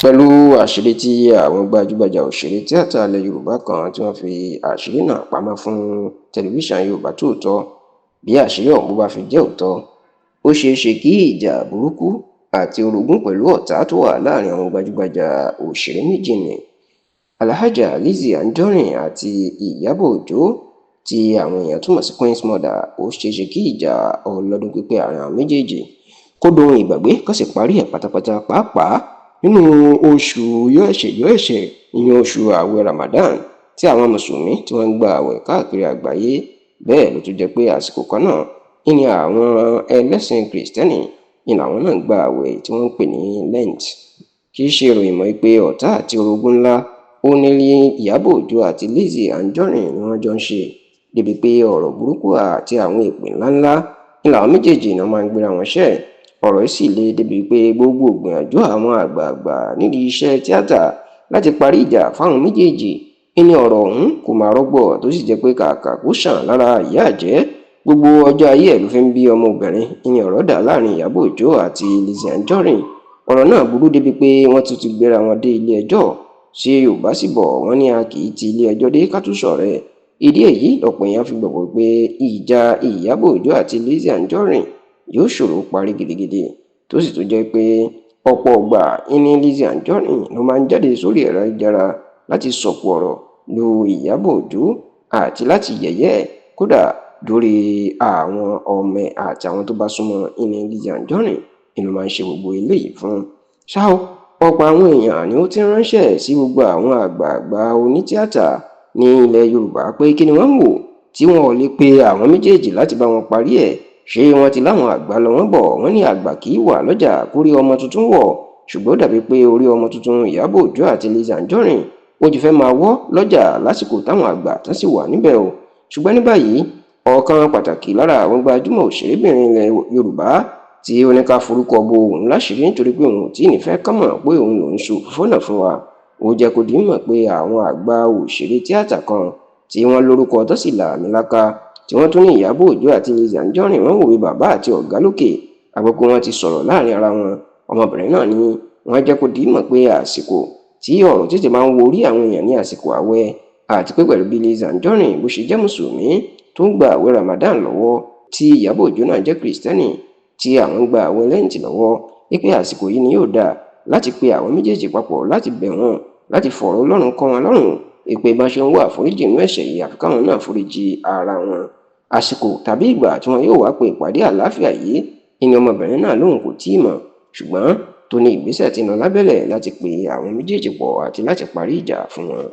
Pẹ̀lú àṣírí tí àwọn gbajúgbajà òṣèré tíátà ilẹ̀ Yorùbá kan tí wọ́n fi àṣírí náà pamọ́ fún tẹlifíṣàn Yorùbá Tóòtọ́, bí àṣírí ọ̀hún bó bá fi jẹ́ òótọ́, ó ṣeé ṣe kí ìjà burúkú àti orogún pẹ̀lú ọ̀tá tó wà láàrin àwọn gbajúgbajà òṣèré méjì ní, Alhaja Lizzy Anjorin àti Ìyábọ̀ Òjó tí àwọn èèyàn túmọ̀ sí Queen's Mother, ó ṣeé ṣe kí ìjà ọlọ́dún pípẹ́ àárín àwọn méjèèjì kó dohun ìgbàgbé, kó sì parí ẹ̀ pátápátá, pàápàá nínú oṣù yọ̀ẹ̀ṣẹ̀ yọ̀ẹ̀ṣẹ̀, ìyẹn oṣù ààwẹ̀ Ramadan tí àwọn mùsùlùmí tí wọ́n ń gba ààwẹ̀ káàkiri àgbáyé. Bẹ́ẹ̀ ló tún jẹ́ pé àsìkò kan náà ní àwọn ẹlẹ́sìn kìrìsìtẹ́nì ní làwọn náà ń gba ààwẹ̀ tí wọ́n ń pè ní Lent. Kì í ṣe ìròyìn mọ́ pé ọ̀tá àti orogún ńlá ó ní Ìyábọ̀ Òjó àti Lizzy Anjorin ni wọ́n jọ ń ṣe, débi pé ọ̀rọ̀ burúkú àti àwọn èpè ńláńlá ní làwọn méjèèjì náà máa ń gbéra wọn ṣẹ́. Ọ̀rọ̀ yìí sì le débi pé gbogbo ìgbìyànjú àwọn àgbààgbà nídìí iṣẹ́ tíátà láti parí ìjà fáwọn méjèèjì ní ọ̀rọ̀ ọ̀hún kò máa rọ́gbọ̀, tó sì jẹ́ pé kàkà kó sàn lára ìyá àjẹ́, gbogbo ọjọ́ ayé ẹ̀ ló fi ń bí ọmọbìnrin ní ọ̀rọ̀ dà láàrin Ìyábọ̀ Òjó àti Lizzy Anjorin. Ọ̀rọ̀ náà burú débi pé wọ́n tún ti gbéra wọn dé ilé ẹjọ́. Ṣé Yorùbá sì bọ̀, wọ́n ní a kì í ti ilé ẹjọ́ dé ká tún ṣọ̀rẹ́. Ìdí èyí lọ̀pọ̀ èèyàn fi gbàgbọ́ pé ìjà Ìyábọ̀ Òjó àti Lizzy Anjorin yóò ṣòro parí gidigidi, tó sì tún jẹ́ pé ọ̀pọ̀ ọgbà ìní Lizzy Anjorin ló máa ń jáde sórí ẹ̀rọ ayélujára láti sọ̀kò ọ̀rọ̀ lu Ìyábọ̀ Òjó àti láti yẹ̀yẹ́, kódà lórí àwọn ọmọ àti àwọn tó bá súnmọ́ ìní Lizzy Anjorin ni ló máa ń ṣe gbogbo eléyìí fún. Ṣá o, ọ̀pọ̀ àwọn èèyàn ni ó ti ránṣẹ́ sí gbogbo àwọn àgbààgbà onítíátà ní ilẹ̀ Yorùbá pé kí ni wọ́n ń wò tí wọn ò lè pe àwọn méjèèjì láti bá wọn parí ẹ̀. Ṣé wọ́n ti láwọn àgbà lọ wọ́n bọ̀, wọ́n ní àgbà kì í wà lọ́jà kórí ọmọ tuntun wọ̀, ṣùgbọ́n ó dàbí pé orí ọmọ tuntun Ìyábọ̀ Òjó àti Lizzy Anjorin ó ti fẹ́ máa wọ́ lọ́jà lásìkò táwọn àgbà tán sì wà níbẹ̀ o. Ṣùgbọ́n ní báyìí, ọ̀kan pàtàkì lára àwọn gbajúmọ̀ òṣèrébìnrin ilẹ̀ Yorùbá tí ó ní ká forúkọ bo òun láṣìírí nítorí pé òun ò tí ì nífẹ̀ẹ́ kán mọ̀ pé òun lòún ṣe òfófó náà fún wa, ó jẹ́ kó di mímọ̀ pé àwọn àgbà òṣèré tíátà kan tí wọ́n lórúkọ tó sì lààmìlaaka, tí wọ́n tún ní Ìyábọ̀ Òjó àti Lizzy Anjorin wọ́n wò bí bàbá àti ọ̀gá lókè àgbẹ̀kọ wọn ti sọ̀rọ̀ láàrin ara wọn. Ọmọbìnrin náà ni wọ́n jẹ́ kó di mímọ̀ pé àsìkò tí ọ̀rọ̀ tètè máa ń wo orí àwọn èèyàn ní àsìkò ààwẹ̀, àti pé pẹ̀lú bí Lizzy Anjorin bó ṣe jẹ́ mùsùlùmí tó ń gba ààwẹ̀ Ramadan lọ́wọ́, tí Ìyábọ̀ Òjó náà jẹ́ kìrìsìtẹ́nì tí àwọn ń gba ààwẹ̀ Lent lọ́wọ́, wípé àsìkò yìí ni yóò dáa láti pe àwọn méjèèjì papọ̀, láti bẹ̀ wọ́n, láti fọ̀rọ̀ Ọlọ́run kọ́ wọn lọ́rùn, ìpè bá ṣe ń wá àforíjì inú ẹ̀ṣẹ̀ yìí, àfi káwọn náà foríjì ara wọn. Àsìkò tàbí ìgbà tí wọn yóò wá pe ìpàdé àlàáfíà yìí ìní ọmọbìnrin náà lòun kò tí ì mọ̀, ṣùgbọ́n tó ní ìgbésẹ̀ tí ń lọ lábẹ́lẹ̀ láti pe àwọn méjèèjì pọ̀ àti láti parí ìjà fún wọn.